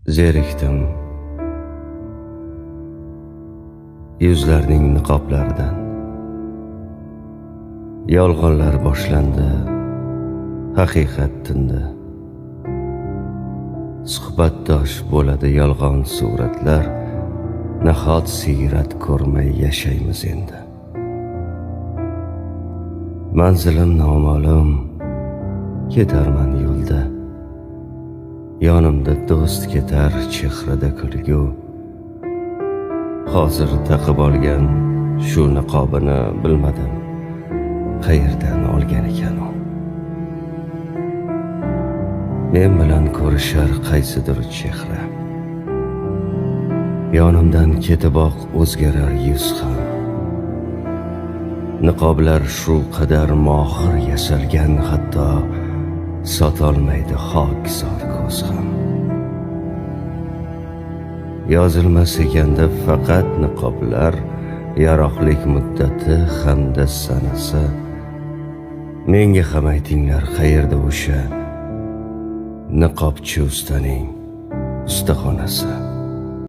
Zerikdim yuzlarning niqoblaridan. Yolg'onlar boshlandi, haqiqat tindi. Suhbatdosh bo'ladi yolg'on suratlar, nahot siyrat ko'rmay yashaymiz endi. Manzilim noma'lum, ketarman yo'lda. Yonimda do'st ketar, chehrada kulgu. Hozir taqib olgan shu niqobini bilmadim, qayerdan olgan ekan u. Men bilan ko'rishar qaysidir chehra. Yonimdan ketiboq o'zgarar yuz ham. Niqoblar shu qadar mohir yasalgan, hatto sotolmaydi xokisor ko'z ham. Yozilmas ekanda faqat niqoblar yaroqlik muddati hamda sanasi. Menga ham aytinglar, qayerda o'sha niqobchi ustaning ustaxonasi?